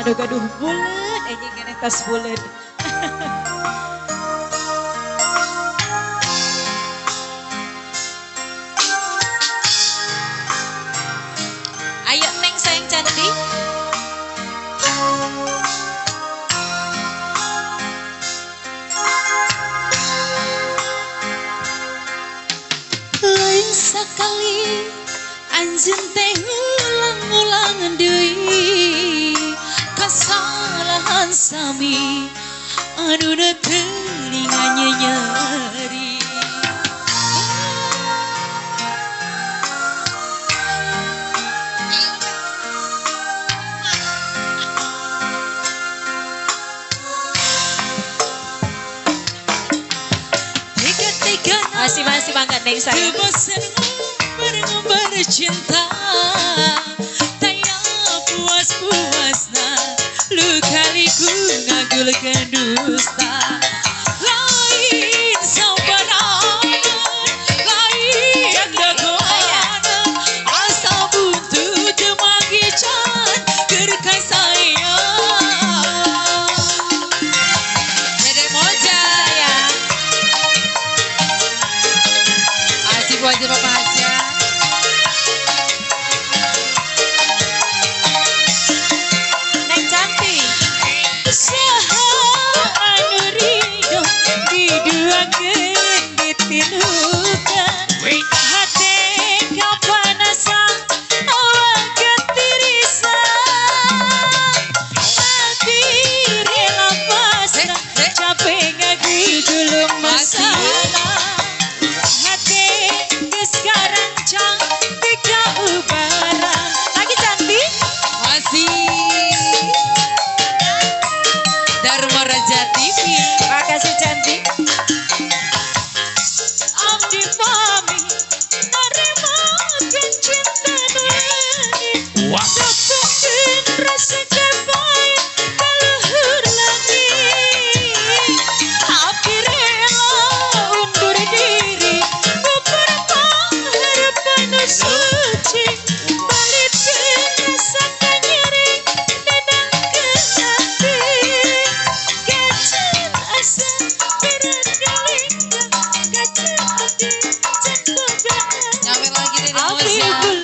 Anu gaduh buleud anjing keneh tas buleud. Ayo Neng sayang cantik. Lain sakali anjeun teh ulang-ulang deui kasalahan sami anu teuing nyeri. Masih banget Neng sayang. Bosan ngumbar cinta, taya puas-puasna, lu kaliku ngagulkeun dusta. Lain sabarangan, lain dagoanan, asa buntu teu magican keur ka sayang. Dede Moja Sayang. Asik wajib Papa aja. Neng cantik. Saha anu ridho diduakeun ditilukan, hate kapanasan awak ketirisan, hati rela pasrah capek ngagulung masalah, hate geus karancang tika ubaran. Lagi cantik. Masih Dharma Raja TV. Makasih cantik. Abdi pamit naremakeun cinta nu leungit. Tepungkeun rasa kapait ka luhur langit. Abdi rela undur diri nguber pangharapan nu suci. Balitkeun rasa kanyeri nenangkeun hati. Kacan asa berat galinggang, kacan abdi can bogaan. Nyawer lagi Dede Abdi Moja. buleud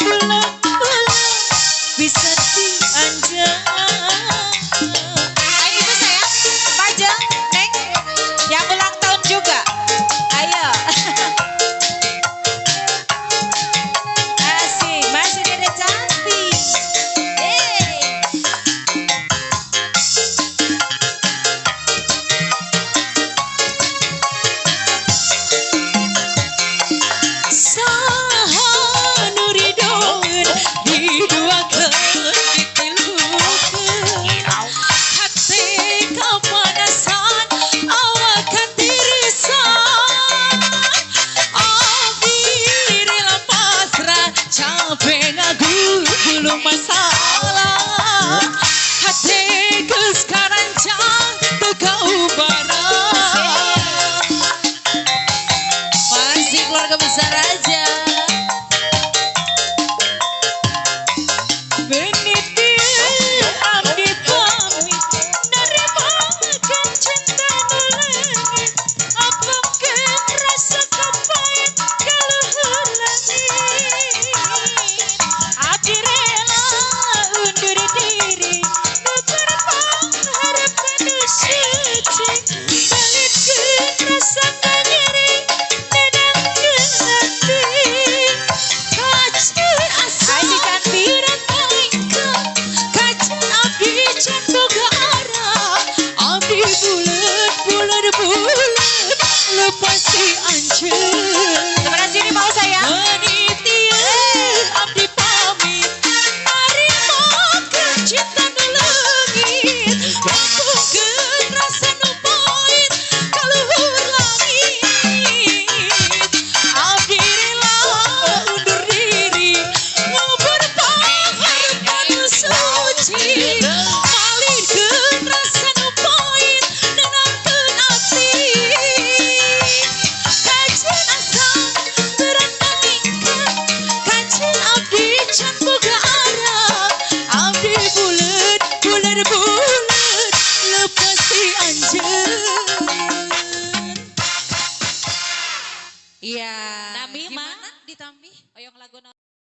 buleud buleud bisa dianjang. Ayo ibu sayang, Pajeng, Neng, yang ulang tahun juga. Ayo. Asik, masih Dede cantik. Yeay. Saha nu ridoeun diduakeun ditilukeun, hate kapanasan awak katirisan, abdi rela pasrah capek ngagulung masalah, hate geus karancang teu kaubaran. Masih keluarga besar aja. Beniti abdi pamit naremakeun cinta nu leungit, apemkeun rasa kapait ka luhur langit. Abdi rela undur diri nguber pangharapan nu suci, balitkeun rasa kanyeri nenangkeun hati. Buleut lepas ti anjeun. Iya. Nami mah. Gimana ditambi? Oyong lagu.